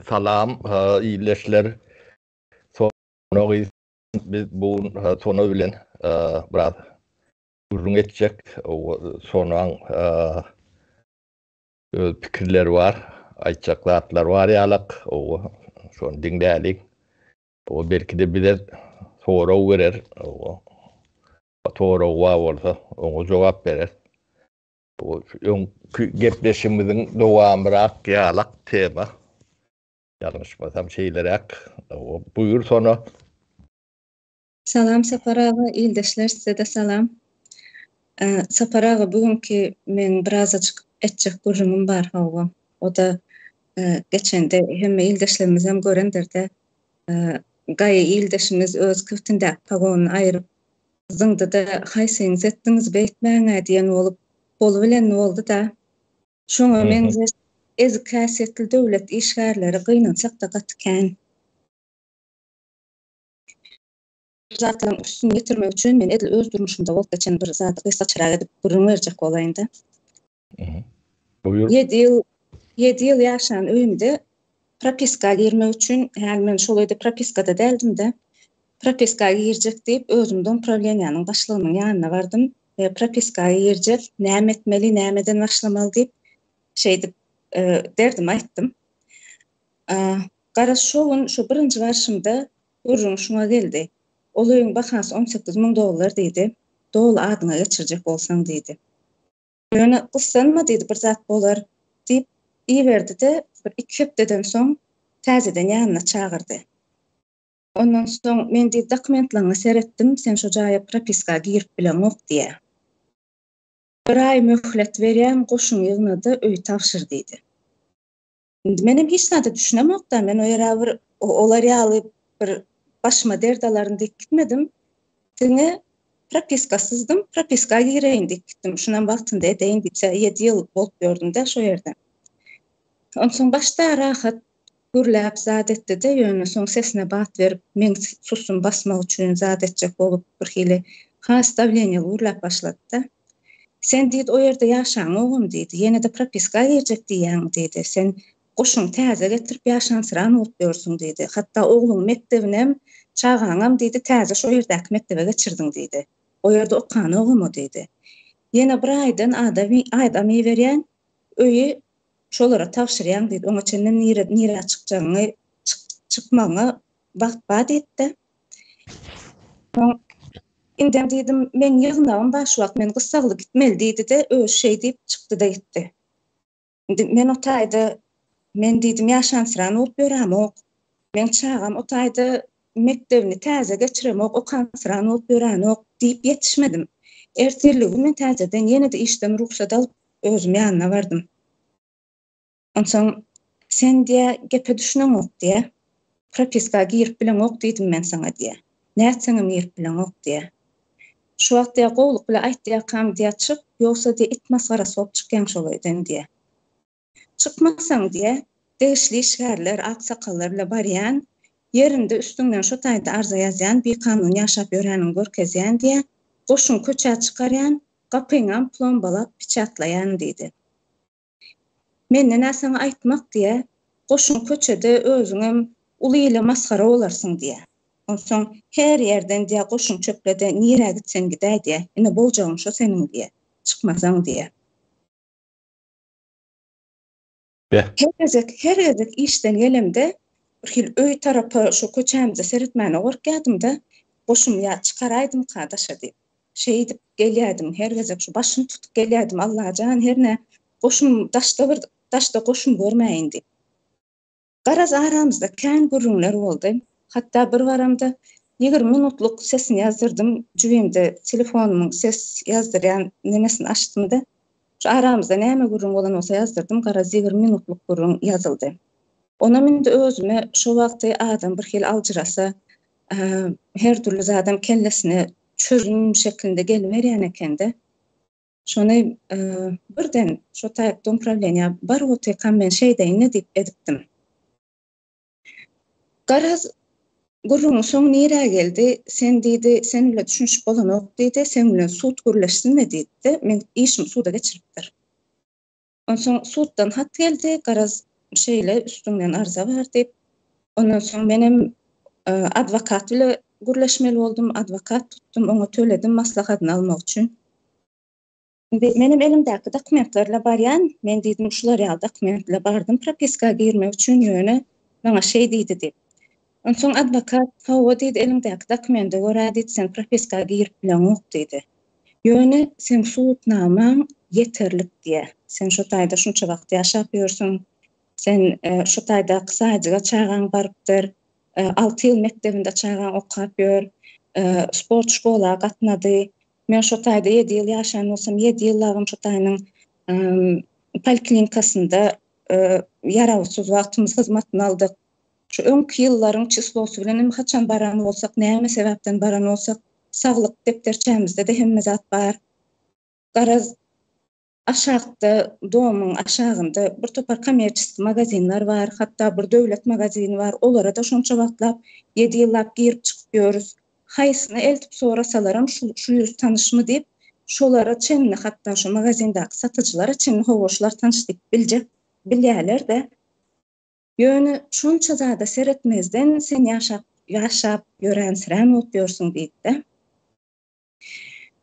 Salam ildeşler. Sona biz bu gün Sona bilen biraz gürrüň etjek. Sonaň öz pikirleri bar, aýtjak zatlary bar ýalak. Şony diňläliň. O belki-de bize sorag berer. Soragy bar bolsa, oňa jogap berer. Öňki gepleşigimiziň dowamyrak ýalak tema. Ýalňyşmasam şeýleräk. Buýur Sona. Salam Sapar aga, ildeşler size-de salam. Sapar aga bu günki meň birazajyk etjek gürrüňim bar hawa. O-da geçende hemme ildeşlerimizem görendir-de. Gaýy ildeşimiz öz kibtindäki pogonyny aýryp Zyňdy-da, haýsyňyz etdiňiz beýtmäň-ä diýen bolup, goly bilen boldy-da. Şoňa meňzeş ezik häsiýetli döwlet işgärleri gynansak-da gaty kän. Bu zatlaryň üstüni ýetirmek üçin men edil öz durmuşymda bolup geçen bir zady gysgaçarak edip gürrüň berjek bolaýyn-da. Buýur. Ýedi ýyl, ýedi ýyl ýaşan öýümde propiska girmek üçin, häli men şol öýde propiskada däldim-de, propiska girjek diýip, özüm domprawleniýanyň başlygynyň ýanyna bardym we propiska girjek, näme etmeli, nämeden başlamaly diýip, şeýdip, derdimi aýtdym. Garaz, şo gün, şo birinji barşymda gürrüň şuňa geldi. Ol öýüň bahasy 18 müň dollar diýdi. Doly adyňa geçirjek bolsaň diýdi. Ýöne gyssanma diýdi, bir zat bolar diýip iberdi-de, bir iki hepdeden soň täzeden ýanyna çagyrdy. Ondan soň men diýdi dokumentleňňe seretdim, sen şo jaýa propiska girip bileňok diýýä. Bir aý möhlet berýän, goşuňy ýygna-da öýi tabşyr diýdi. Indi menem hiç zada düşünemok-da, men o ýere bir olar ýaly bir başyma dert alaryn diýip gitmedim. Diňe propiskasyzdym, propiska gireýin diýip gitdim. Şunam wagtynda edeýin diýip, ýedi ýyl bolup ýördüm-de şo ýerde. Onsoň başda rahat gürläp zat etdi-de, ýöne soň sesine bat berip, meň sussumy basmak üçin zat etjek bolup birhili has dawleniýaly gürläp başlady-da. Sen diýdi, o ýerde ýaşaňogam diýdi, ýene-de propiska girjek diýýäňmi diýdi. Sen goşuňy täze getirip ýaşansyran bolup ýörsüň diýdi. Hatda ogluň mekdebinem, çagaňam diýdi, täze şo ýerdäki mekdebe geçirdiň diýdi. O ýerde okanogam o diýdi. Ýene bir aýdan adam iberýän, öýi şolara tabşyrýaň diýdi. Oňa çenli nire nirä çykjagyňy, çykmagyňa wagt bar diýdi-de. Soň indem diýdim, meň ýygnagym bar şu wagt, men gyssagly gitmeli diýdi-de, özi şeý diýip çykdy-da gitdi. Indi men o taýda, men diýdim, ýaşansyran bolup ýörämok. Meň çagam o taýda mekdebini täze geçiremok, okansyran bolup ýöränok diýip ýetişmedim. Ertirligi men täzeden ýene-de işden rugsat alyp, özüm ýanyna bardym. Onsoň, Sen diýýä, gepe düşüneňok diýýä. Propiska girip bileňok diýdim men saňa diýýä. Nätseňem girip bileňok diýýä. Şu wagt diýýä, gowulyk bile aýtýarkam diýýä, çyk, ýogsa diýýä, it masgarasy bolup çykýaň şol öýden diýýä. Çykmasaň diýýä, degişli işgärler, aksakallar bile barýan, ýerinde üstüňden şo taýda arza ýazýan, bikanun ýaşap ýöräniňi görkezýän diýýä, goşuňy köçä çykarýan, gapyňam plombalap piçatlaýan diýdi. Menden-ä saňa aýtmak diýýä, goşuň köçede özüňem uly ile masgara bolarsyň diýýä. Onsoň her ýerden diýýä goşuň çöple-de nirä gitseň gidäý diýýä, ine boljagyň şo seniň diýýä, çykmasaň diýýä. Her gezek, her gezek işden gelemde birhili öý tarapa şo köçämize seretmäne gorkýadym-da, goşumy ýa çykaraýdymka daşa diýip. Şeýdip gelýädim her gezek şu başyny tutup gelýädim Allajan hernä goşum daşda bir daşda goşum görmäýin diýip. Garaz aramyzda kän gürrüňler boldy. Hatda bir baramda 20 minutlyk sesini ýazdyrdym jübimde telefonymyň ses ýazdyrýan nemesini açdymda şu aramyzda näme gürrüň bolan bolsa ýazdyrdym garaz 20 minutlyk gürrüň ýazyldy. Onam indi özüme şo wagty adam bir hili aljyrasa her dürli zadam kellesine çözüm şeklinde geliberýän ekende. Şony birden şo taýakda uprawleniýa baryp otyrkam men şeýdeýin-le diýip edipdim. Garaz, gürrüňiň soňy nirä geldi, sen diýdi, sen bile düşünişip bolanok diýdi, seň bilen sud gürleşsin-le diýdi-de, meň işimi suda geçiripdir. Onsoň suddan hat geldi, garaz, Şeýle üstüňden arza bar diýip. Ondan soň menem adwokat bile gürleşmeli boldum. Adwokat tutdum, oňa töledim maslahatyny almak üçin. Indi menem elimdäki dokumentler bilen barýan. Men diýdim, şular ýaly dokument bilen bardym propiska girmek üçin, ýöne maňa şeý diýdi diýip. Onsoň adwokat, hawa diýdi, eliňdäki dokumende görä diýdi, sen propiska girip bileňok diýdi. Ýöne seň subutnamaň ýeterlik diýýär. Sen şo taýda şunça wagt ýaşap ýörsüň. Sen şo taýdaky sadyga çagaň barypdyr. Alty ýyl mekdebinde çagaň okap ýör. Sport şkola gatnady. Men şo taýda ýedi ýyl ýaşan bolsam, ýedi ýyllabam şo taýynyň poliklinikasynda ýarawsyz wagtymyz hyzmatyny aldyk. Şu öňki ýyllaryň çislosy bilen hem haçan baran bolsak, näme sebäpden baran bolsak, saglyk depderçämizde-de hemme zat bar. Garaz, aşakda, domyň aşagynda bir topar kommerçeskiý magazinler bar, hatda bir döwlet magazini bar, olara-da şonça wagtlap, ýedi ýyllap girip-çykyp ýörüs. Haýsyna eltip sorasalaram şu şu ýüz tanyşmy diýip, şolara çenli, hatda şu magazindäki satyjylara çenli hawa şular tanyş diýip biljek, bilýärler-de. Ýöne şonça zada seretmezden sen ýaşap ýaşap ýöränsirän bolup ýörsüň diýdi-de.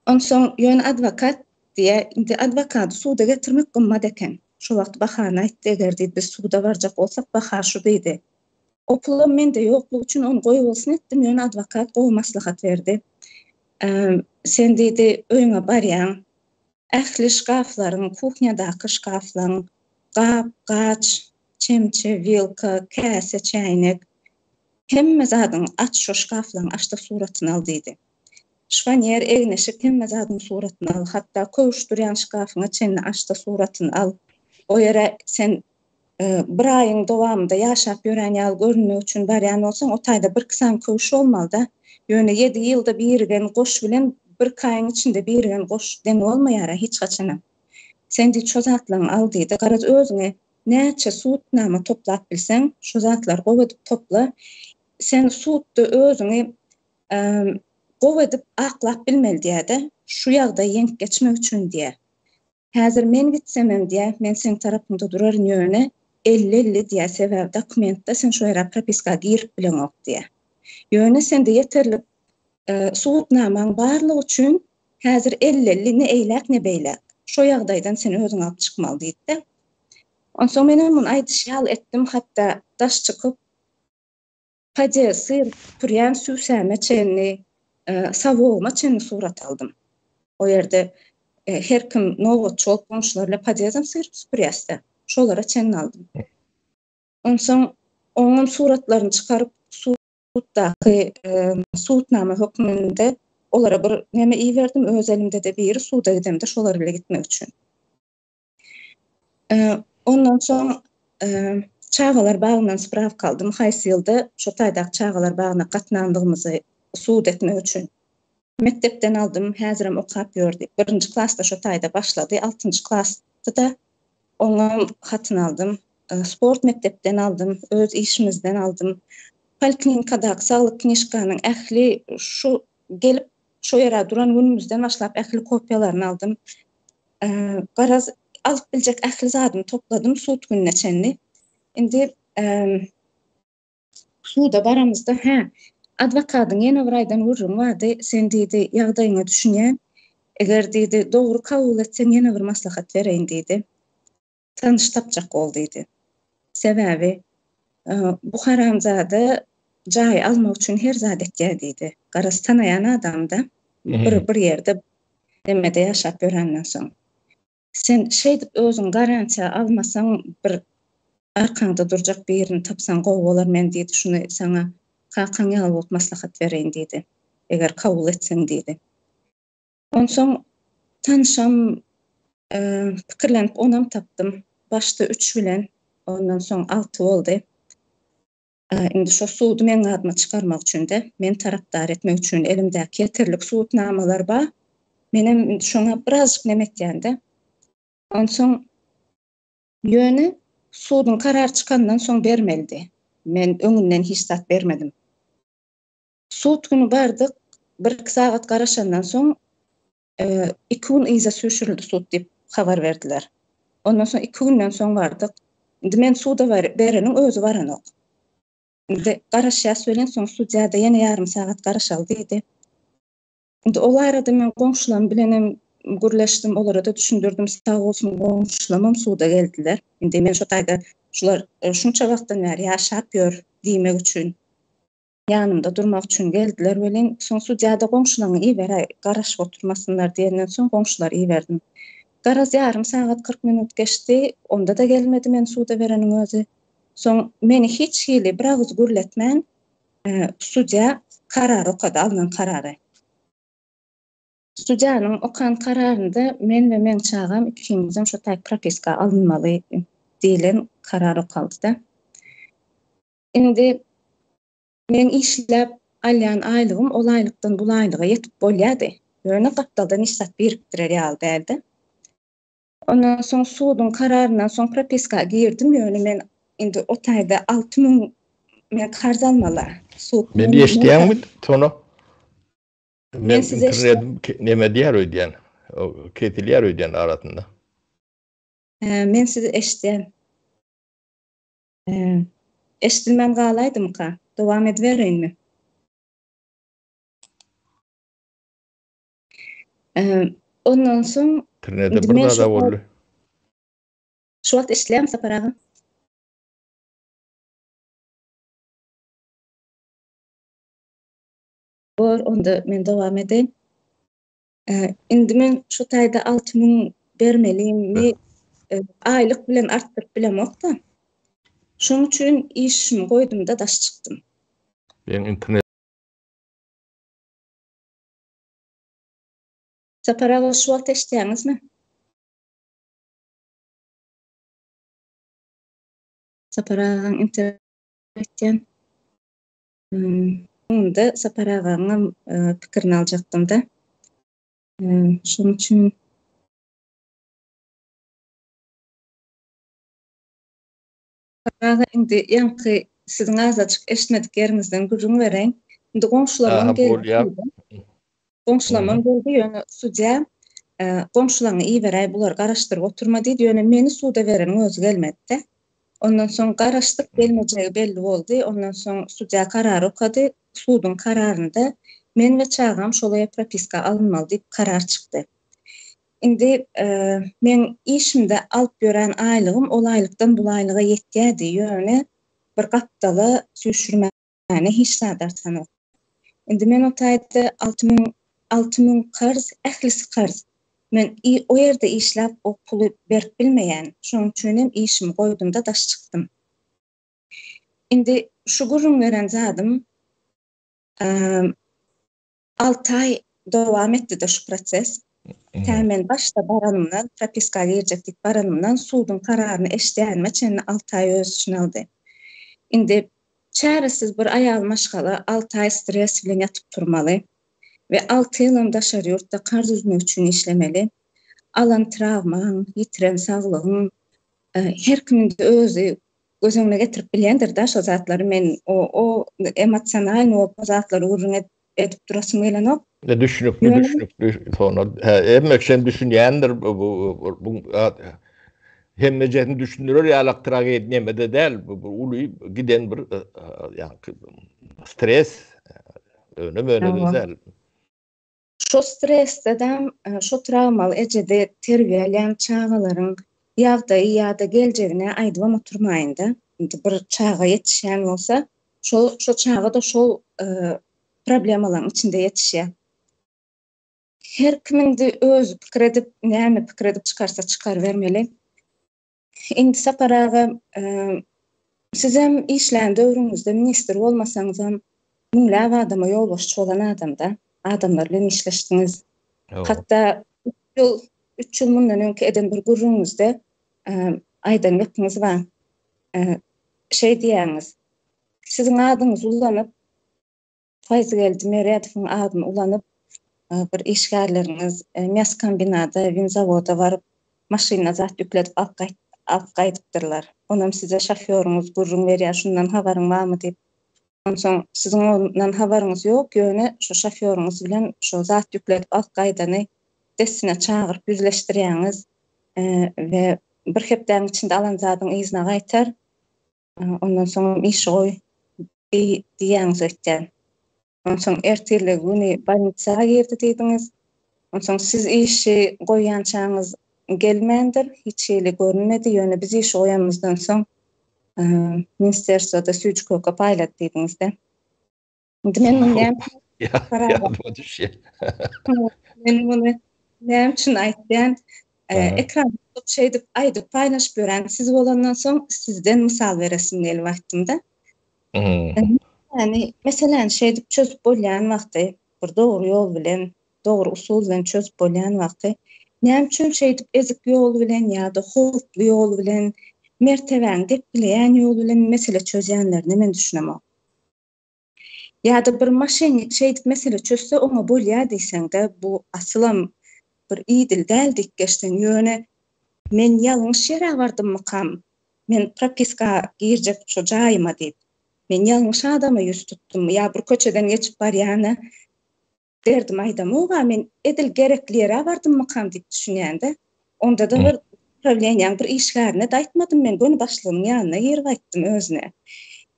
Onsoň ýöne adwokat diýýä, indi adwokady suda getirmek gymmat eken. Şo wagt bahany aýtdy, eger diýdi biz suda barjak bolsak baha şu diýdi. O pulam mende ýoklugy üçin ony goýbolsun etdim, ýöne adwokat gowy maslahat berdi. Sen diýdi öýüňe barýaň, ähli şkaflaryň, kuhnýadaky şkaflaň gap, gaç, çemçe, wilka, käse, çäýnek, hemme zadyňy aç, şo şkaflaryň aç-da suratyny al diýdi. Şifonýer, egin-eşik, hemme zadyň suratyny al, hatda köwüş durýan şkafyňa çenli aç-da suratyny al. O ýere sen bir aýyň dowamynda ýaşap ýören ýaly görünmek üçin barýan bolsaň, o taýda birki sany köwüş bolmaly-da. Ýöne ýedi ýylda birigen goş bilen birki aýyň içinde birigen goş deň bolmaýar-a hiç haçanam. Sen diýdi, şo zatlaryňy al diýdi. Garaz, özüňe näçe subutnama toplap bilseň, şo zatlary gowy edip topla. Sen sudda özüňi gowy edip aklap bilmeli diýýär-de, şu ýagdaýy ýeňip geçmek üçin diýýär. Häzir men gitsemem diýýär, men seň tarapyňda duraryn ýöne elli-elli diýýär, sebäbi dokumentde sen şo ýere propiska girip bileňok diýýär. Ýöne sende ýeterlik subutnamaň barlygy üçin Häzir elli-elli, ne eýläk, ne beýläk. Şo ýagdaýdan sen özüň alyp çykmaly diýdi-de. Onsoň menem muny aýdyşy ýaly etdim, hatda daş çykyp, podýezd syryp süpürýän sübsäme çenli, sawogyma çenli surat aldym. O ýerde her kim nobatçy bolup goňşular bilen podýezdem syryp süpürýäs-de. Şolara çenli aldym. Onsoň oňam suratlaryny çykaryp, suddaky subutnama hökmünde olara bir neme iberdim, öz elimde-de biri suda gidemde şolar bile gitmek üçin. Ondan soň çagalar bagyndan sprawka aldym, haýsy ýylda şo taýdaky çagalar bagyna gatnandygymyzy subut etmek üçin. Mekdepden aldym, häzirem okap ýör diýip. Birinji klasda şo taýda başlady, altynjy klasda-da Oňam hatyny aldym. Sport mekdepden aldym, öz işimizden aldym. Poliklinikadaky saglyk knižkanyň ähli şu gelip şo ýere duran günümizden başlap ähli kopiýalaryny aldym. Garaz, alyp biljek ähli zadymy topladym sud gününe çenli. Indi Suda baramyzda, hä, adwokadyň ýene bir aýdan gürrüňi bardy, sen diýdi, ýagdaýyňa düşünýän, eger diýdi, dogry kabul etseň ýene bir maslahat bereýin diýdi. Tanyş tapjak bol diýdi. Sebäbi, bu haramzada jaýy almak üçin her zat etýär diýdi. Garaz, tanaýan adam-da, bir bir ýerde nemede ýaşap ýörenden soň. Sen şeýdip özüň garantiýa almasaň bir arkaňda durjak birini tapsaň gowy bolar men diýdi şuny saňa kakaň ýaly bolup maslahat bereýin diýdi eger kabul etseň diýdi. Onsoň tanşam pikirlenip onam tapdym başda üç bilen ondan soň alty boldy. Indi şo sudy meň adyma çykarmak üçin-de, meni tarapdar etmek üçin elimdäki ýeterlik subutnamalar bar. Menem indi şoňa birazjyk neme etýän-de. Onsoň ýöne suduň karary çykandan soň bermelidi. Men öňünden hiç zat bermedim. Sud güni bardyk, bir-iki sagat garaşandan soň Iki gün yza süýşürildi sud diýip habar berdiler. Ondan soň iki günden soň bardyk. Indi men suda bereniň özi baranok. Indi garaşýas welin soň sudýa-da ýene ýarym sagat garaşaly diýdi. Indi ol arada men goňşularym bilenem gürleşdim, olara-da düşündirdim, sag bolsun goňşularymam suda geldiler. Indi men şo taýda şular şunça wagtdan bäri ýaşap ýör diýmek üçin ýanymda durmak üçin geldiler welin, soň sudýa-da goňşularyňy iberäý, garaşyp oturmasynlar diýenden soň goňşulary iberdim. Garaz ýarym sagat 40 minut geçdi, onda-da gelmedi meni suda bereniň özi. Soň meni hiç hili bir agyz gürletmän sudýa karar okady, alnan karary. Sudýanyň okan kararynda men we meň çagam ikimizem şo taýy propiska alynmaly diýlen karar okaldy-da. Indi meň işläp alýan aýlygym ol aýlykdan bul aýlyga ýetip bolýardy. Ýöne gapdaldan hiç zat birikdirer ýaly däldi. Ondan soň suduň kararyndan soň propiska girdim, ýöne men indi o taýda 6000 men karz almaly. Sud Meni eşidýäňmi Sona? Men sizi internetim neme diýer öýdýän. Kesilýär öýdýän arasynda. Men sizi eşidýän. Eşidilmän galaýdymyka? Dowam edibereýinmi? Ondan soň Internete bir zada boldy. Şu wagt eşidilýärmi Sapar aga? Bor, onda men dowam edeýin. Indi men şu taýda 6000 bermelimi aýlyk bilen artdyryp bilemok-da. Şonuň üçin işimi goýdum-da daş çykdym. Meň internet Sapar aga şu wagt eşidýäňizmi? Sapar agaň internet aýtýan. Onda Sapar agaňam pikirini aljakdym-da. Şonuň üçin Sapar aga indi ýaňky siziň azajyk eşitmedik ýeriňizden gürrüň bereýin. Indi goňşularymam geldi. Goňşularymam geldi, ýöne sudýa goňşularyňy iberäý, bulary garaşdyryp oturma diýdi, ýöne meni suda bereniň özi gelmedi-de. Ondan soň garaşdyk, gelmejegi belli boldy. Ondan soň sudýa karar okady. Suduň kararynda men we çagam şol öýe propiska alynmaly diýip karar çykdy. Indi meň işimde alyp ýören aýlygym ol aýlykdan bul aýlyga ýetýärdi, ýöne bir gapdala süýşürmäne hiç zat artanok. Indi men o taýda 6000 6000 karz, ählisi karz. Men o ýerde işläp o puly berip bilmeýän. Şonuň üçin hem işimi goýdum-da daş çykdym. Indi şu gürrüň beren zadym 6 aý dowam etdi-de şu proses. Tä men başda baranymdan, propiska girjek diýip baranymdan suduň kararyny eşidýänime çenli 6 aý öz içine aldy. Indi çäresiz bir aýal maşgala 6 aý stres bilen ýatyp turmaly we 6 ýylam daşary ýurtda karz üzmek üçin işlemeli. Alan trawmaň, ýitiren saglygyň, her kim indi özi göz öňüne getirip bilýändir-dä şo zatlary men o o emosionalnyý bolup o zatlary gürrüň edip durasym gelenok. Ne düşnükli düşnükli sona hemme kişi düşünýändir bu bu hemmejesini düşündirer ýalak tragediýa nemede däl bu uly giden bir ýaňky stres öne möne däl. Şo stresdedem şo trawmaly ejede terbiýe alýan çagalaryň ýagdaýy ýa-da geljegine aýdybam oturmaýyn-da. Indi bir çaga ýetişýän bolsa, şo şo çaga-da şol problemalaryň içinde ýetişýär. Her kim indi özi pikir edip, näme pikir edip çykarsa çykarybermeli. Indi Sapar aga, sizem işlän döwrüňizde ministr bolmasaňyzam müňläp adama ýolbaşçy bolan adamda, adamlar bilen işleşdiňiz. Hatda üç ýyl, üç ýyl mundan öňki eden bir gürrüňiňizde aýdan gepiňiz bar. Şeý diýýäňiz, Siziň adyňyzy ulanyp, Faýzygeldi Meredowyň adyny ulanyp, bir işgärleriňiz mýaskombinata, winzawoda baryp, maşynyna zat ýükledip alyp gaýt, alyp gaýdypdyrlar. Onam size şofýoryňyz gürrüň berýär, şundan habaryň barmy diýip. Onsoň siziň ondan habaryňyz ýok, ýöne şo şofýoryňyz bilen şo zat ýükledip alyp gaýdany dessine çagyryp ýüzleşdirýäňiz we. Bir hepdäniň içinde alan zadyň yzyna gaýtar. Ondan soňam işi goý diýýäňiz öýtýän. Onsoň ertirligi güni bolnisa girdi diýdiňiz. Onsoň siz işi goýýançaňyz gelmändir, hiç hili görünmedi, ýöne biz işi goýanymyzdan soň ministerstwoda süýji-köke paýlady diýdiňiz-de. Indi men muny näme Ýadyma düşýär. Men muny näme üçin aýtýan? Ekran tutup şeýdip aýdyp paýlaşyp ýören siz bolandan soň sizden mysal beresim gelip aýtdym-da. Ýagny meseläni şeýdip çözüp bolýan wagty bir dogry ýol bilen, dogry usul bilen çözüp bolýan wagty näme üçin şeýdip ezik ýol bilen ýa-da howply ýol bilen, mertebäňi depgileýän ýol bilen mesele çözýänlerine men düşünemok. Ýa-da bir maşennik şeýdip mesele çözse oňa bolýa diýseňde bu asylam bir idil däl diýip geçseň ýöne men ýalňyş ýere bardymmykam men propiska girjek şu jaýyma diýip men ýalňyş adama ýüz tutdummy ýa bir köçeden geçip barýana Derdim aýdamog-a men edil gerekli ýere bardymmykam diýip düşünýän-de. Onda-da bir uprawleniýäň bir işgärine-de aýtmadym men, göni başlygynyň ýanyna girip aýtdym özüne.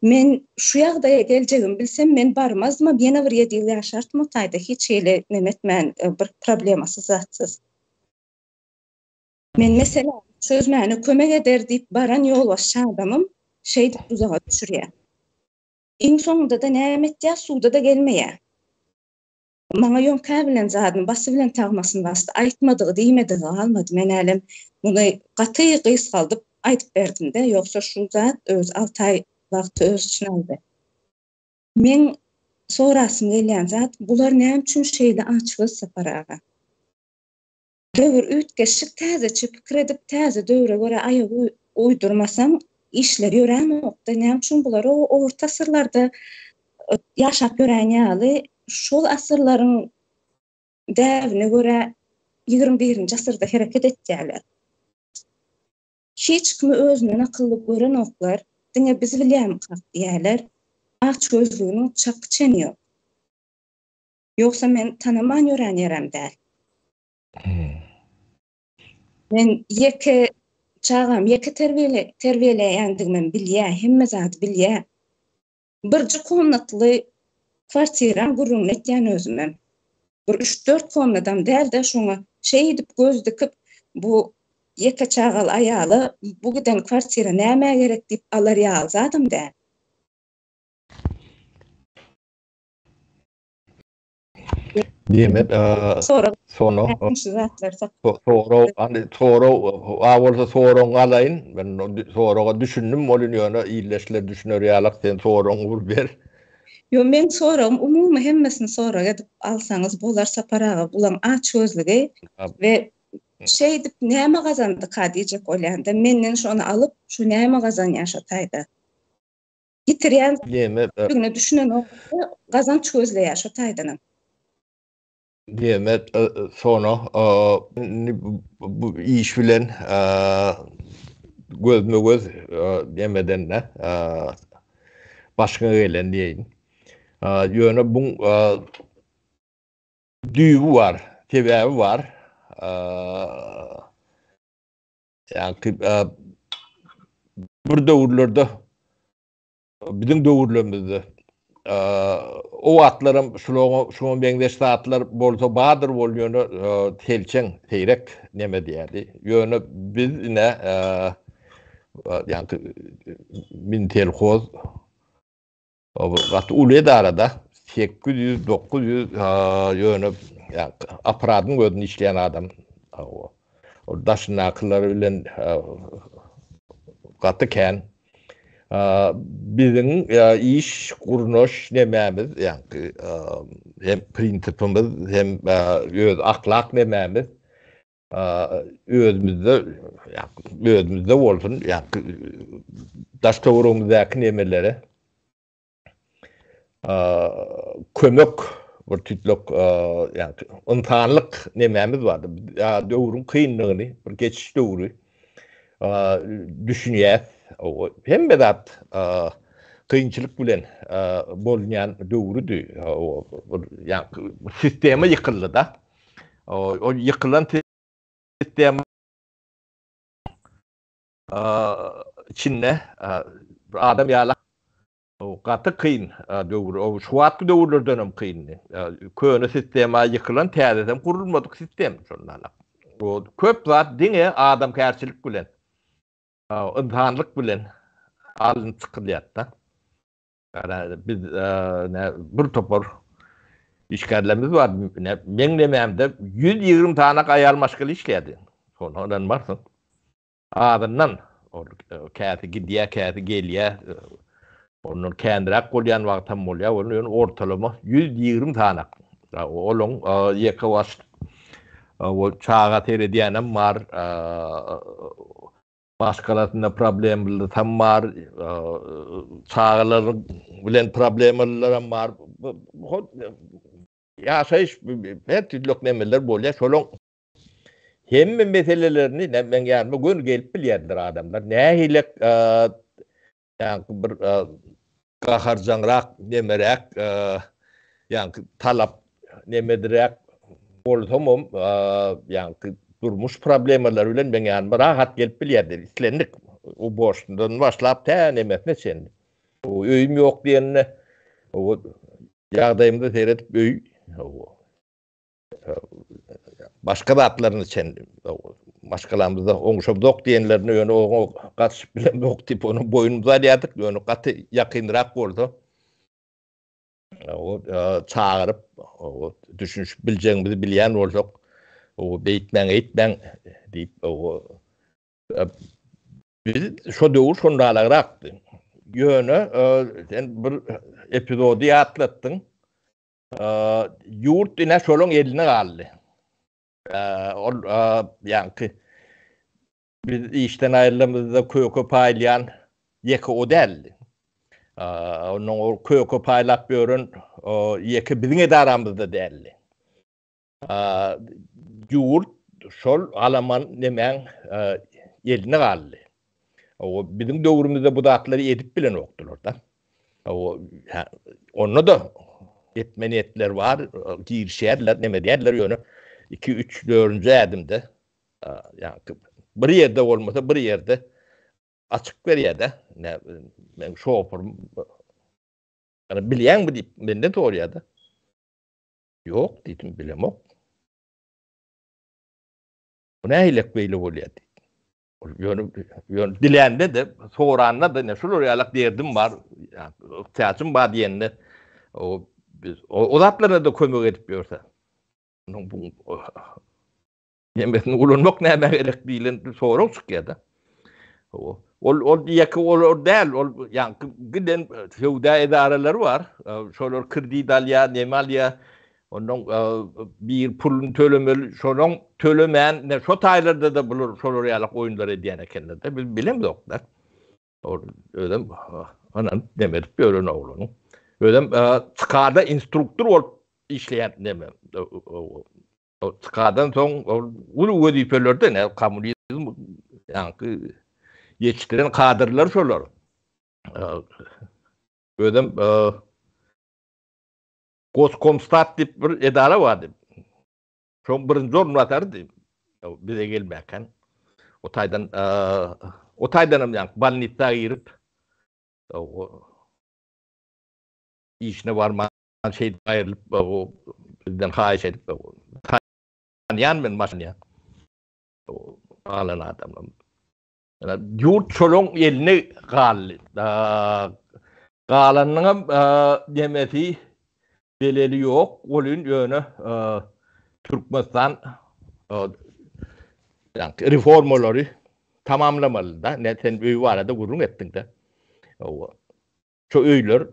Men şu ýagdaýa geljegimi bilsem, men barmazdymam, ýene bir ýedi ýyl ýaşardym o taýda hiç hili neme etmän, bir problemasyz zatsyz. Men meseläni çözmäne kömek eder diýip baran ýolbaşçy adamym şeýdip duzaga düşürýär. Iň soňunda-da näme etýär, suda-da gelmeýär. Maňa ýoňkä bilen zadyny, basy bilen tagmasyny basdy. Aýtmadygy, diýmedigi galmady. Men hälem muny gaty gysgaldyp aýdyp berdim-de, ýogsa şu zat özi alty aý wagty öz içine aldy. Meň sorasym gelýän zat, bular näme üçin şeýle açgöz Sapar aga? Döwür üýtgeşik täzeçe pikir edip täze döwre görä aýak uýdurmasaň işler ýöränokda näme üçin bular o orta asyrlarda ýaşap ýören ýaly şol asyrlaryň däbine görä 21-nji asyrda hereket etýärler. Hiç kimi özünden akylly görenoklar, diňe biz bilýärmikak diýýärler. Açgözlüginiň çaky-çeni ýok. Ýogsa men tanaman ýören ýerem däl. Men ýeke çagam ýeke terbiýeleýändigimem bilýär, hemme zady bilýär. Birje komnatly kwartiraň gürrüňini etýän özümem. Bir üç-dört komnadam däl-de, şoňa şeýdip göz dikip, bu ýeke çagaly aýala bu giden kwartira nämä gerek diýip alar ýaly zadam däl. Diýmek, sono sorag, indi sorag, a bolsa soragyňy alaýyn. Men soraga düşündim welin ýöne ildeşler düşüner ýalak sen soragyňy bir ber. Ýok, meň soragym umumy hemmesini sorag edip alsaňyz bolar Sapar aga, bulaň açgözlügi we şeýdip näme gazandyka diýjek bolýanda menden şony alyp şu näme gazanýar şo taýda. Ýitirýän Diýmek, düşünenok, gazanç gözleýär şo taýdanam. Diýmek, Sona, indi bu iş bilen gözme-göz nemeden-de başyňa gelen diýeýin. Ýöne buň düýbi bar, sebäbi bar. Ýaňky bir döwürlerde biziň döwürlerimizde o wagtlaram şulaňa şuňa meňzeş zatlar bolsa bardyr bol ýöne selçeň seýrek neme diýerdi. Ýöne biz ine ýaňky Mintelhoz Gaty uly edarada 800 900 ýöne apparatyň özünde işleýän adam ol daşyndakylar bilen gaty kän. Biziň iş gurnaş nemämiz ýaňky hem prinsipimiz hem öz ahlak nemämiz özümizde özümizde bolsun ýa daş töweregimizdäki nemelere kömek bir tütlek ýa ynsanlyk nemämiz bardy. Döwrüň kynlygyny, bir geçiş döwri düşünýäs. Hemme zat kynçylyk bilen bolunýan döwrüdi. Ýa sistema ýykyldy-da. Ol ýykylan sistema. içinde bir adam ýaly gaty kyn döwür. O şu wagtky döwürlerden hem kyndy. Köne sistema ýykylan, täzesem gurulmadyk sistem şondan. O köp zat diňe adamkärçilik bilen, ynsanlyk bilen alnyp çykylýar-da. Biz bir topar işgärlerimiz bar. Meň nemämde 120 sany aýal maşgala işleýärdi. Şonda ynanmarsyň. Azyndan ol käsi gidýär, käsi gelýär. Ondan känräk bolýan wagtam bolýar. Ol ýöne ortalama 120 sany. Olaň ýeke baş o çaga seredýänem bar. Maşgalasynda problemlysam bar, çagalary bilen problemalylaram bar. Ýaşaýyş her türlü nemeler bolýar. Şolaň hemme meselelerini meň ýanyma göni gelip bilýärdiler adamlar. Nähili ýaňky bir gaharjaňrak nemeräk ýaňky talap nemediräk bolsamam ýaňky durmuş problemalary bilen meň ýanyma rahat gelip bilýärdi islendik uborşnydan başlap tä nemesine çenli. Öýüm ýok diýende ýagdaýymyza seredip öý Başga zatlaryny çenli maşgalamyzda oňşamzok diýenlerini ýöne oňa gatyşyp bilemzok diýip onuň boýnumyza alýardyk. Ýöne gaty ýakynrak bolsa o çagyryp o düşünişip biljegimizi bilýän bolsak o beýtmäň eýtmäň diýip o biz şo döwür şondalagrakdy. Ýöne sen bir epizody ýatlatdyň. Ýurt ine şolaň eline galdy. Ol ýaňky biz işden aýrylamyzda köke paýlaýan ýeke o däldi. Ondan ol köke paýlap ýören ýeke biziň edaramyzda däldi. Ýurt şol alaman nemäň eline galdy. O biziň döwrümizde bu zatlary edip bilenokdylar-da. O onda-da etme niýetler bar, girişýärler, neme edýärler ýöne 2, 3, 4-nji ädimde ýa bir ýerde bolmasa bir ýerde açyk berýär-de. Men şoferim ýa bilýäňmi diýip menden soraýar-da. Ýok diýdim, bilemok. Bu nähilek beýle bolýar diýdi. Ol ýöne ýöne dilände-de, soranda-da ine şular ýalak derdim bar, ygtyýajym bar diýende o biz o zatlara-da kömek edip ýörse. Onuň bu nemesini ulanmak nämä gerek diýlen sorag çykýar-da. Ol ol ýeke olar däl, ol ýaňky giden söwda edaralary bar. Şolar kredit alýar, neme alýar. Ondan bir puluny tölemeli, şonuň tölemän, ne şo taýlarda-da bular şolar ýalak oýunlar edýän ekenler-de, biz bilemzok-da. Ol özem ynanyp neme edip ýören oglanyň. Özem çykada instruktor bolup işleýän neme. Çykadan soň ol uly wezipelerde ne kommunizm ýaňky ýetişdiren kadrlar şolar. Özem Goskomstat diýip bir edara bardy. Şoň birinji orunbasarydy. Bize gelmäken. O taýdan o taýdanam ýaňky bolnitsa girip işine barman şeýdip aýrylyp bizden haýyş edip tanýan men maşyny alan adamam. Ýurt şolaň eline galdy. Galanynyňam nemesi zeleli ýok welin ýöne Türkmenistan reformalary tamamlamalyda. Ne sen öý barada gürrüň etdiňde. Şo öýler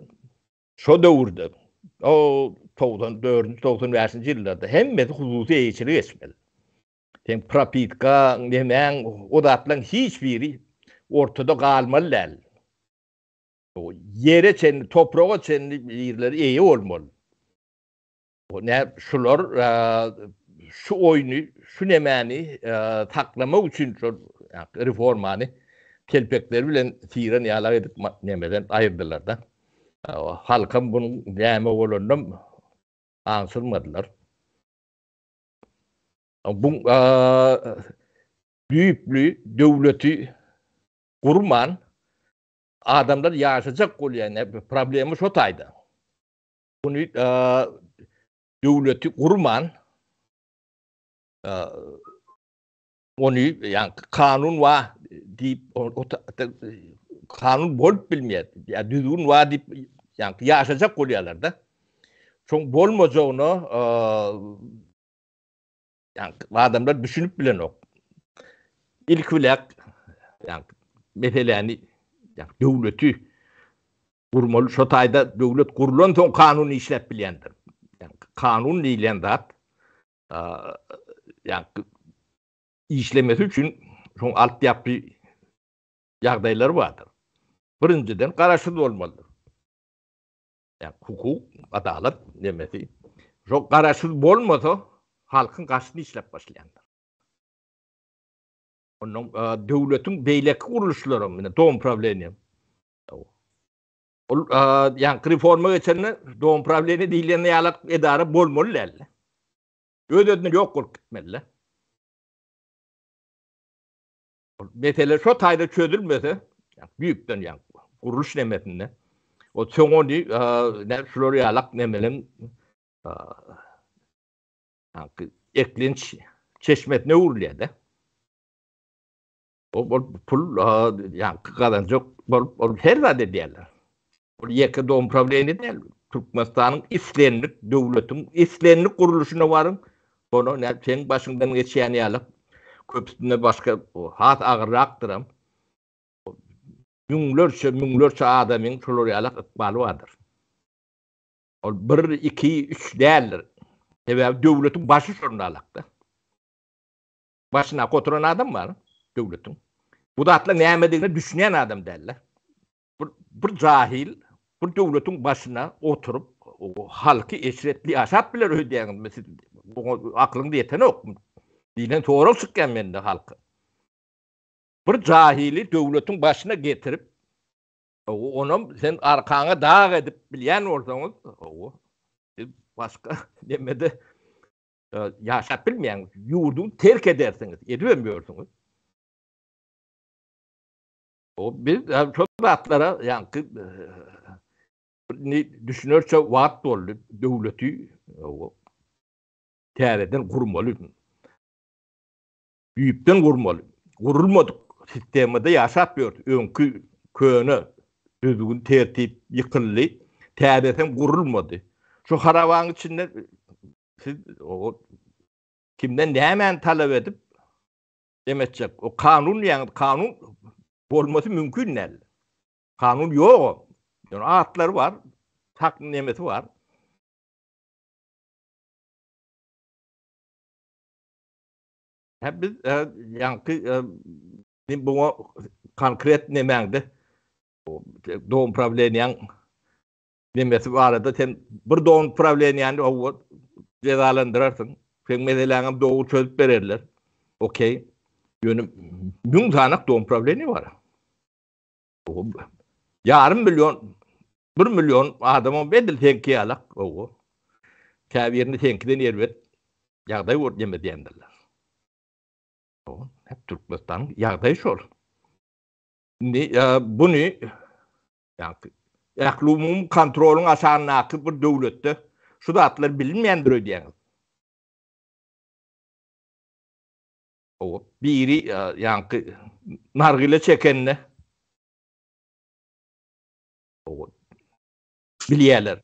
şo döwürde o 94-nji 95-nji ýyllarda hemmesi hususy eýeçilige geçmeli. Seň propitkaň, nemäň, o zatlaň hiç biri ortada galmaly däl. Ýere çenli, topraga çenli ýerlere eýe bolmaly. Ne şular şu oýny, şu nemäni saklamak üçin şol reformany telpekleri bilen syran ýalak edip nemeden aýyrdylar-da. Halkam bunuň näme bolanynam aňşyrmadylar. Bu düýpli döwleti. gurman adamlar ýaşajak bolýar. Problema şo taýda. Muny döwleti gurman ony ýa kanun wa diýip kanun bolup bilmeýär. Ýa düzgün wa diýip ýa ýaşajak bolýarlar-da. Şoň bolmajagyna ýa adamlar düşünip bilenok. Ilki bilen ýa meseläni ýa döwleti gurmaly. Şo taýda döwlet gurlan soň kanun işläp bilýändir. Ýa kanun diýilýän zat ýa işlemesi üçin şoň altyapy ýagdaýlary bardyr. Birinjiden garaşsyz bolmalydyr. Ýa hukuk, adalat nemesi. Şo garaşsyz bolmasa halkyň garşysyna işläp başlaýandyr. Ondan döwletiň beýleki gurluşlary, ine dom prawleniýe. Ol ýaňky reforma geçende dom prawleniýe diýilýän ýaly edara bolmaly däl. Öz-özünden ýok bolup gitmeli. Mesele şo taýda çözülmese, düýpden ýa gurluş nemesinde, o soň ony ne şular ýalak nemelem eklenç çeşmesine öwrülýär-de. O ol pul ýaňky gazanjak bolup ol her zat edýärler. Ol ýeke dom prawleniýe däl. Türkmenistanyň islendik döwletiň islendik gurluşyna baryň, ony näme seň başyňdan geçýän ýaly köpüsinde başga has agyrrakdyram. Müňlerçe, müňlerçe adamyň şolar ýaly ykbaly bardyr. Ol bir, iki, üç däldir. Sebäbi döwletiň başy şonda alakda. Başyna oturan adam bar döwletiň. Bu zatlaryň nämedigine düşünýän adam däldir. Bir, bir jahil bir döwletiň başyna oturyp halky eşretli ýaşap biler öýdýäňizmi siz? Buňa aklyňyz ýetenokmy? Diýlen sorag çykýar mende halka. Bir jahili döwletiň başyna getirip, onam sen arkaňa dag edip bilýän bolsaňyz, siz başga nemede ýaşap bilmeýäňiz. Ýurduňy terk edersiňiz, edibem ýörsüňiz. O biz şol zatlara ýaňky düşünerçe wagt boldy. Döwleti täzeden gurmaly. Düýpden gurmaly. Gurulmadyk sistemada ýaşap ýördi. Öňki köne düzgün tertip ýykyldy. Täzesem gurulmady. Şu harabaň içinde siz kimden nämäni talap edip Demetjek. O kanun diýýäňiz, kanun bolmasy mümkin däl. Kanun ýok. Ýöne atlary bar, hak nemesi bar. Hä biz ýaňky buňa konkret nemäňde dom prawleniýaň Nemesi barada sen bir dogry prawleniýäni hawa jezalandyrarsyň. Seň meseläňem dogry çözüp bererler. Okey. Ýöne müň sanak dom prawleniýe bar. Ýarym million, bir million adamam edil seňki ýalak. Hawa. Käbirini seňkiden erbet ýagdaý bor neme diýendirler. Hawa, hep Türkmenistanyň ýagdaýy şol. Indi buny Ýagny, ählumumy kontrolyň aşagyndaky bir döwletde şu zatlar bilinmeýändir öýdýäňiz. Hawa, biri ýaňky nargile çekende hawa, bilýärler.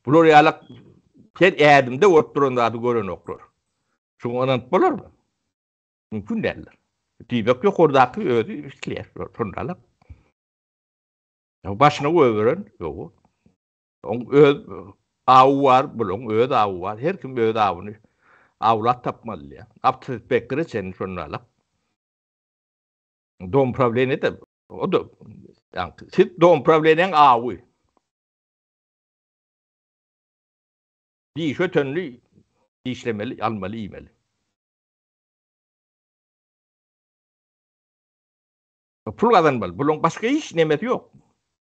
Bular ýaly her ädimde bolup duran zady görenoklar. Şuňa ynanyp bolarmy? Mümkin däldir. Diýmek ýokardaky özi isleýär. Şonda alyp. Başyna goýberen ýok. Oň öz awy bar, bulaň öz awy bar. Her kim öz awyny awlap tapmaly diýýär. Awtoinspektora çenli şonda alyp. Dom prawleniýe de o da ýa siz dom prawleniýäň awy. Diş ötenli dişlemeli, almaly, iýmeli. Pul gazanmaly. Bulaň başga hiç nemesi ýok.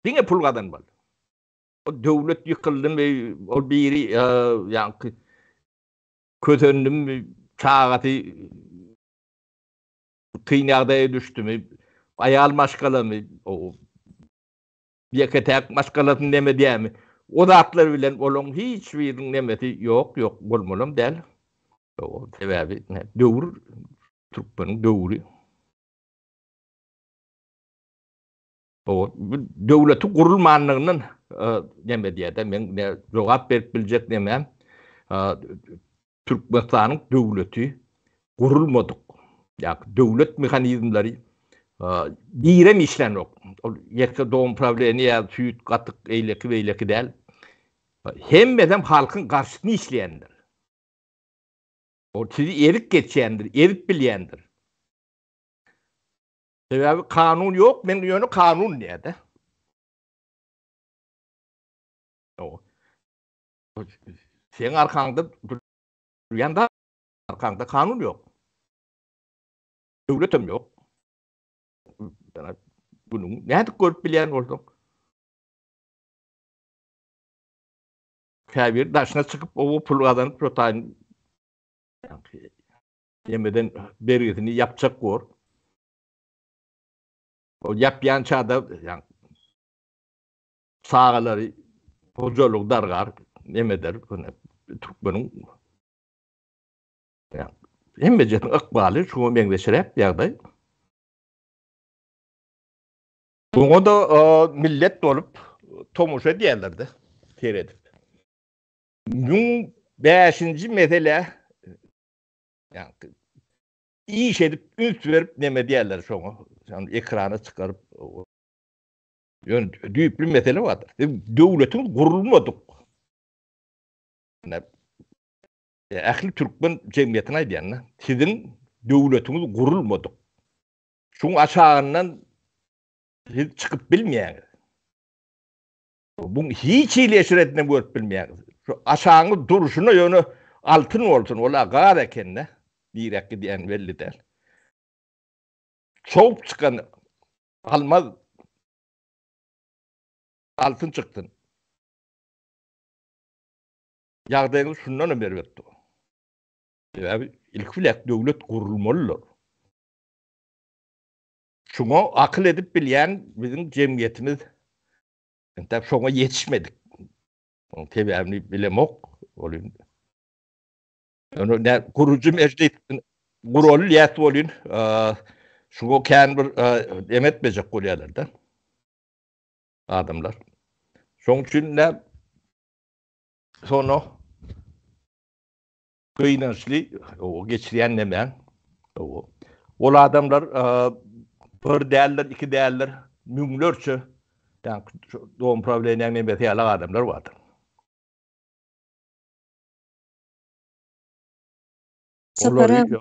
Diňe pul gazanmaly. O döwlet ýykyldymy, ol biri ýaňky kösendimi, çagasy. Kyn ýagdaýa düşdümi, aýal maşgalamy, ýeke-täk maşgalasyny neme edýärmi? O zatlar bilen olaň hiç biriniň nemesi ýok, ýok bolmalam däl. Sebäbi döwür türkmeniň döwri. O döwleti gurulmanlygyndan neme edýär-de, men jogap berip biljek nemem Türkmenistanyň döwleti gurulmadyk. Ýa döwlet mehanizmleri birem işlänok. Ol ýeke dom prawleniýe ýa süýt, gatyk, eýleki beýleki däl. Hemmesem halkyň garşysyna işleýändir. Ol sizi ezip geçýändir, ezip bilýändir. Sebäbi kanun ýok, men ýöne kanun diýýär-de. Seň arkaňda durýan zat, arkaňda kanun ýok. Döwletem ýok. Günüňi nädip görüp bilýän bolsaň. Käbir daşyna çykyp, oba pul gazanyp, şo taýyn ýemeden bergisini ýapjak bor. Ol ýapýança-da çagalary hojalygy dargar, neme eder, türkmeniň hemmejesiniň ykbaly şuňa meňzeşräk ýagdaý. Oňa-da millet bolup tomaşa edýärler-de, seredip. 1005-nji mesele ýa iş edip üns berip neme edýärler şoňa, ekrana çykaryp Ýöne düýpli mesele bardyr. Döwletiň gurulmadyk. Ähli türkmen jemgyýetine aýdýan-da, siziň döwletiňiz gurulmadyk. Şuň aşagyndan siz çykyp bilmeýäňiz. Buň hiç hili eşretini görüp bilmeýäňiz. Şu aşagyňyz durşuna ýöne altyn bolsun, ol-a gaz eken-de, niräk gidýäni belli däl. Çowup çykan almaz altyn çyksyn. Ýagdaýyňyz şundan hem erbetdir. Sebäbi ilki bilen döwlet gurulmalydyr. Şuňa akyl edip bilýän biziň jemgyýetimiz entek şoňa ýetişmedik. Onuň sebäbini bilemok. Ol Ýöne ne gurujy mejlis guraly diýäs bolýan, şuňa kän bir em etmejek bolýarlar-da. Adamlar. Şoň üçin ne sono gynançly o geçirýän nemäň. Ol adamlar bir däldir, iki däldir, müňlerçe ýa dom prawleniýäň nemesi ýaly adamlar bardyr. Sapar Olary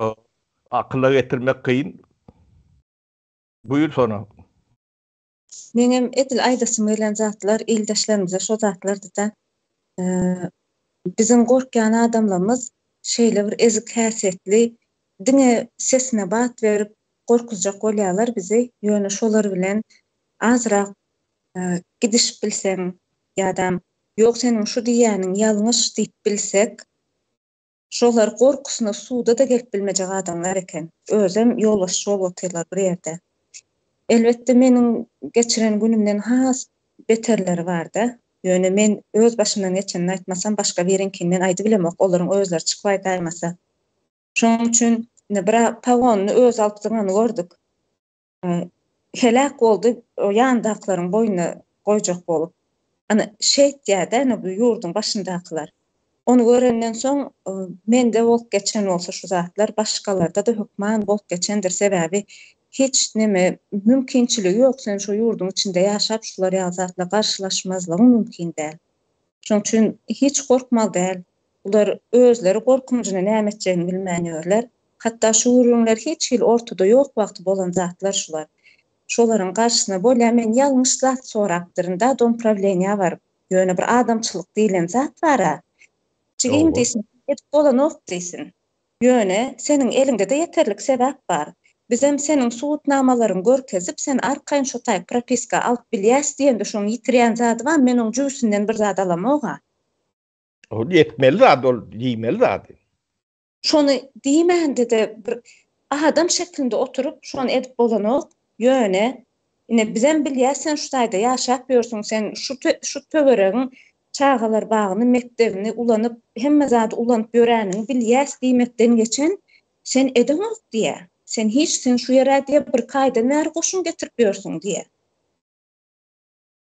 akyla getirmek kyn. Buýur Sona. Meňem edil aýdasym gelen zatlar ildeşlerimize şo zatlardy-da. Biziň gorkýan adamlarymyz şeýle bir ezik häsiýetli, diňe sesine bat berip gorkuzjak bolýarlar bizi, ýöne şolar bilen azrak gidişip bilseň ýa-da ýok seniň şu diýýäniň ýalňyş diýip bilsek, Şolar gorkusyna suda-da gelip bilmejek adamlar eken. Özem ýolbaşçy bolup otyrlar bir ýerde. Elbetde meniň geçiren günümden has beterleri bar-da. Ýöne men öz başymdan geçenini aýtmasam, başga biriňkini men aýdybilemok, olaryň özleri çykyp aýdaýmasa. Şonuň üçin indi bir pogonyny özi alyp zyňany gördük. Heläk boldy o ýandakylaryň boýnuna goýjak bolup. Ana şeýtýädä ine bu ýurduň başyndakylar. Ony görenden soň mende bolup geçen bolsa şu zatlar başgalarda-da hökman bolup geçendir sebäbi hiç neme mümkinçiligi ýok sen şu ýurduň içinde ýaşap şular ýaly zatla garşylaşmazlygyň mümkin däl. Şoň üçin hiç gorkmaly däl. Bular özleri gorkunjyny näme etjegini bilmän ýörler. Hatda şu gürrüňler hiç hili ortada ýok wagty bolan zatlar şular. Şolaryň garşysyna bolýa men ýalňyş zat sorapdyryn-da domprawleniýä baryp. Ýöne bir adamçylyk diýlen zat bar-a. Jigim diýsin, edip bolanok diýsin. Ýöne seniň eliňde-de ýeterlik sebäp bar. Bizem seniň subutnamalaryňy görkezip sen arkaýyn şo taýy propiska alyp bilýäs diýende şoň ýitirýän zady bar men oň jübüsinden bir zat alamog-a. Ol etmeli zat ol diýmeli zady. Şony diýmände-de bir Adam şeklinde oturyp şony edip bolanok, ýöne ine bizem bilýäs sen şu taýda ýaşap ýörsüň, sen şu şu töweregiň çagalar bagyny, mekdebini ulanyp, hemme zady ulanyp ýöräniňi bilýäs diýmekden geçen sen edeňok diýýä. Sen hiç sen şu ýere diýýä birki aýdan bäri goşun getirip ýörsüň diýýä.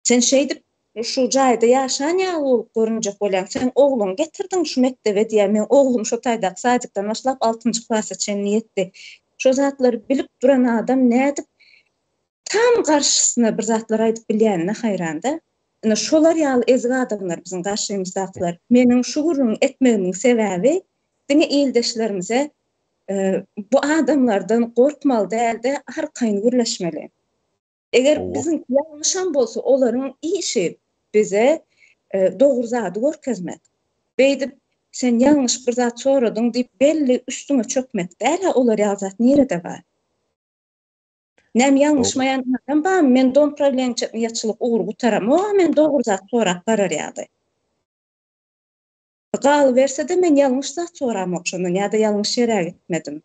Sen şeýdip şu jaýda ýaşan ýaly bolup görünjek bolýaň. Sen ogluňy getirdiň şu mekdebe diýýär. Meň oglum şo taýdaky sadikden başlap altynjy klasa çenli ýetdi. Şo zatlary bilip duran adam nädip tam garşysyna bir zatlar aýdyp bilýänine haýranda. Ine şolar ýaly ezik adamlar biziň garşymyzdakylar. Meniň şu gürrüňi etmegimiň sebäbi diňe ildeşlerimize bu adamlardan gorkmaly däl-de arkaýyn gürleşmeli. Eger biziňki ýalňyşam bolsa, olaryň işi bize dogry zady görkezmek. Beýdip, sen ýalňyş bir zat soradyň diýip, belli üstüňe çökmek däl-ä, olar ýaly zat nirede bar? Näme ýalňyşmaýan adam barmy? Men dom prawleniýaçylyk ugry gutaramok-a, men dogry zat sorap barar ýaly. Galyberse-de, men ýalňyş zat soramok şondan ýa-da ýalňyş ýere gitmedim.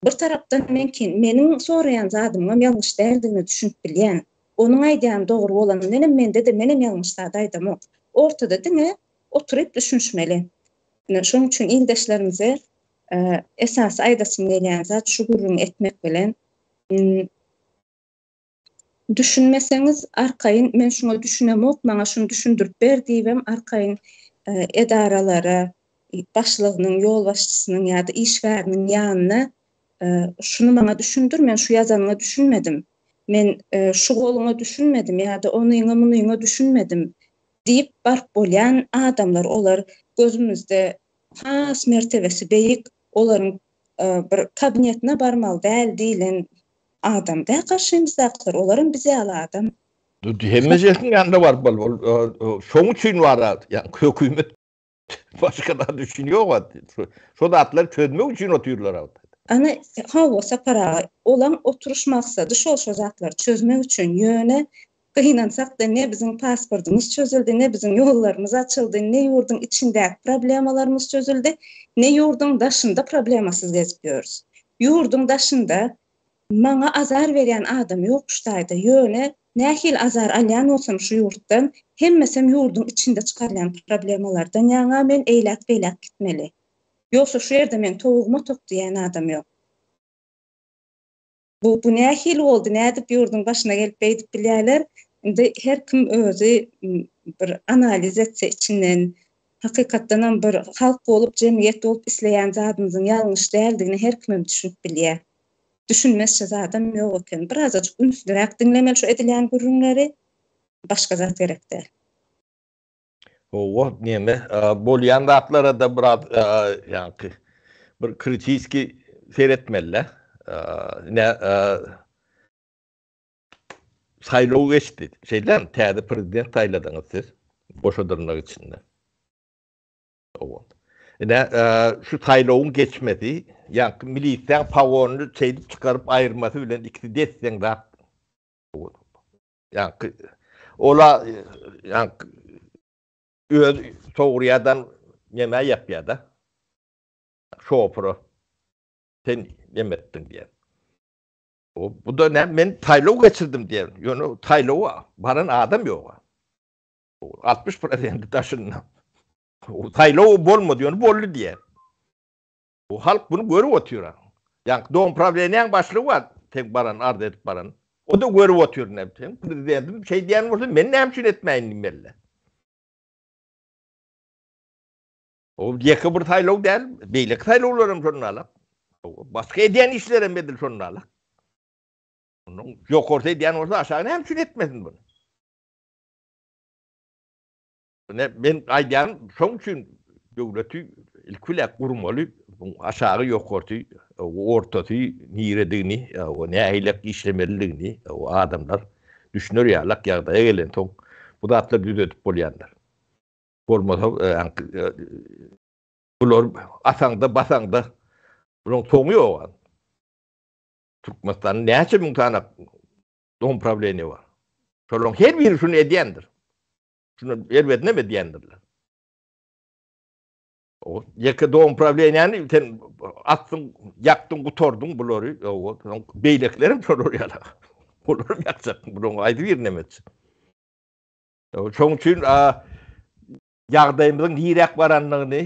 Bir tarapdan meňki, meniň soraýan zadymyňam ýalňyş däldigine düşünip bilýän. Onuň aýdýany dogry bolany menem mende-de menem ýalňyş zat aýdamok. Ortada diňe oturyp düşünişmeli. Ine şoň üçin ildeşlerimize esasy aýdasym gelýän zat şu gürrüňi etmek bilen Düşünmeseňiz arkaýyn men şuňa düşünemok maňa şuny düşündirip ber diýibem arkaýyn edaralara başlygynyň ýolbaşçysynyň ýa-da işgäriniň ýanyna şuny maňa düşündir men şu ýazanyňa düşünmedim men şu goluňa düşünmedim ýa-da onyňa munyňa düşünmedim diýip baryp bolýan adamlar olar gözümizde has mertebesi beýik olaryň bir kabinetine barmaly däl diýlen Adam däl garşymyzdakylar, olaram biz ýaly adam. Hemmejesiniň ýanyna baryp bol. Ol şoň üçin bar, ýa hökümet başga zat üçin ýok. Şo zatlary çözmek üçin otyrlar. Ana, hawa Sapar aga, olaň oturyş maksady şol şo zatlary çözmek üçin, ýöne Gynansakda ne biziň pasportymyz çözüldi, ne biziň ýollarymyz açyldy, ne ýurduň içindäki problemalarymyz çözüldi, ne ýurduň daşynda problemasyz gezip ýörüs. Ýurduň daşynda maňa azar berýän adam ýok şu taýda, ýöne nähili azar alýan bolsam şu ýurtdan, hemmesem ýurduň içinde çykarylýan problemalardan ýaňa men eýläk-beýläk gitmeli. Ýogsa şu ýerde meň towugyma tok diýýän adam ýok. Bu bu nähili boldy, nädip ýurduň başyna gelip beýdip bilýärler? Indi her kim özi bir analiz etse içinden, hakykatdanam bir halk bolup, jemgyýet bolup isleýän zadymyzyň ýalňyş däldigine her kimem düşünip bilýär. Düşünmezçe zadam ýok eken. Birazajyk ünsliräk diňlemeli şu edilýän gürrüňleri, başga zat gerek däl. Hawa, neme, bolýan zatlara-da biraz ýaňky bir kritiski seretmeli-dä. Ine, saýlaw geçdi. Şeýdämi? Täze prezident saýladyňyz siz goşa dyrnak içinde. Hawa. Ine, şu saýlawyň geçmesi, ýaňky milisiýaň pogonyny şeýdip çykaryp aýyrmasy bilen ikisi des-deň zat. Ýaňky ola ýaňky öz sowurýadan neme ýapýada. Şofura. Sen neme etdiň diýen. O bu da näme men saýlaw geçirdim diýen. Ýöne saýlawa baran adam ýok. 60 prosenti daşynda. Saýlaw bolmady, ýöne boldy diýen. Bu halk buny görüp otyr. Ýaňky dom prawleniýaň başlygy bar, seň baran, arz edip baran. O-da görüp otyr ine. Seň prezidentim şeý diýen bolsa, men näme üçin etmäýin diýmeli. O ýeke bir saýlaw däl, beýleki saýlawlar hem şonda alak. Başga edýän işler hem edil şonda alak. Onuň ýokarysy edýän bolsa, aşagy näme üçin etmesin buny? Ine, men aýdýanym, şoň üçin döwleti ilki bilen gurmaly, aşagy, ýokarsy, ortasy niredigini, nähilek işlemelidigini adamlar düşüner ýalak ýagdaýa gelensoň bu zatlary düzedip bolýandyr. Bolmasa, bular asaňda, basaňda bularyň soňy ýok. Türkmenistanda näçe müň sany dom prawleniýa bar. Şolaryň her biri şuny edýändir. Şuny erbedinem edýändirler. O ýeke dom prawleniýäni sen atdyň, ýakdyň, gutardyň bulary. O beýlekiler hem şolar ýaly. Olar hem ýakjak. Bularyň aýdy bir nemetçi. Şonuň üçin ýagdaýymyzyň niräk barandygyny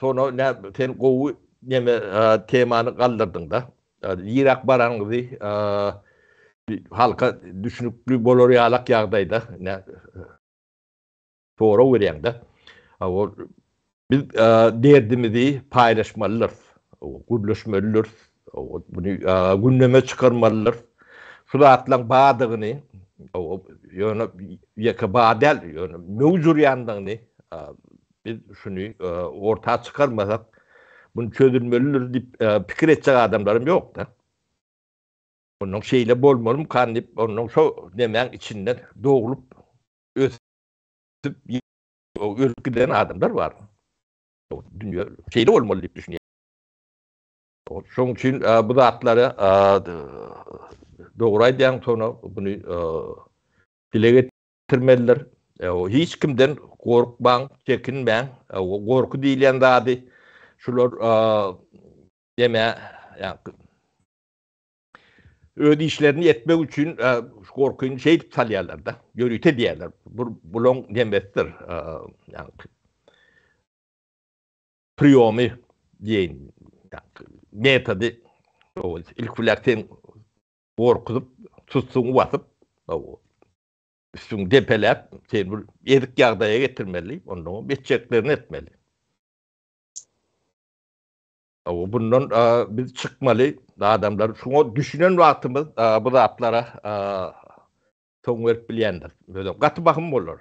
soňra nä sen gowy neme temany galdyrdyň-da. Niräk baranyňyzy halka düşnükli bolar ýalak ýagdaýda nä sorag berýäň-de. Biz derdimizi paýlaşmalydyrys, gürleşmelidiris, muny gündeme çykarmalydyrys. Şu zatlaryň bardygyny, ýöne ýeke bar däl, ýöne möwç urýandygyny biz şuny orta çykarmasak, muny çözülmelidir diýip pikir etjek adamlaram ýok-da. Onnoň şeýle bolmalymykan diýip, onnoň şo nemäň içinden doglup, ösüp, ölüp giden adamlar bar. Dünýe şeýle bolmaly diýip düşünýär. Şonuň üçin bu zatlary dogry aýdýaň Sona, buny dile getirmelidir. Hiç kimden gorkmaň, çekinmäň. Gorky diýilýän zady şular neme öz işlerini etmek üçin gorkyny şeýdip salýarlar-da, ýörite diýýärler. Bu bulaň nemesidir, ýagny priýomy diýeýin, metody. Ilki bilen sen gorkuzyp, sussuňy basyp, üstüňi depeläp, seni bir ezik ýagdaýa getirmeli, ondan etjeklerini etmeli. Bundan biz çykmaly adamlar şuňa düşünen wagtymyz bu zatlara soň berip bilýändir. Özem gaty bahym bolar.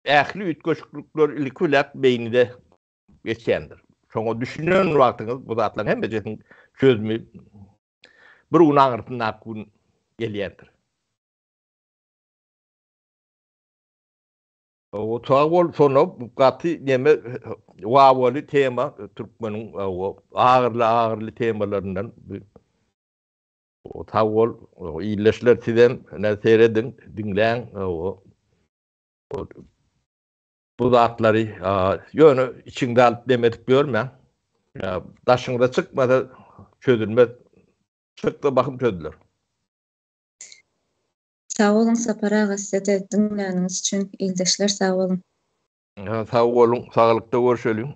Ähli üýtgeşiklikler ilki bilen beýnide geçýändir. Şoňa düşünen wagtyňyz bu zatlaryň hemmejesiniň çözümi bir gün aňyrsyndaky gün gelýändir. Sag bol Sona gaty neme wawaly tema türkmeniň agyrly agyrly temalaryndan sag bol ildeşler sizem ine serediň diňläň bu zatlary ýöne içiňde alyp neme edip ýörmäň daşyňyza çykmasa çözülmez çyksa bahym çözüler. Sag boluň Sapar aga sizede diňläniňiz üçin ildeşler sag boluň. Sag boluň saglykda görşeliň.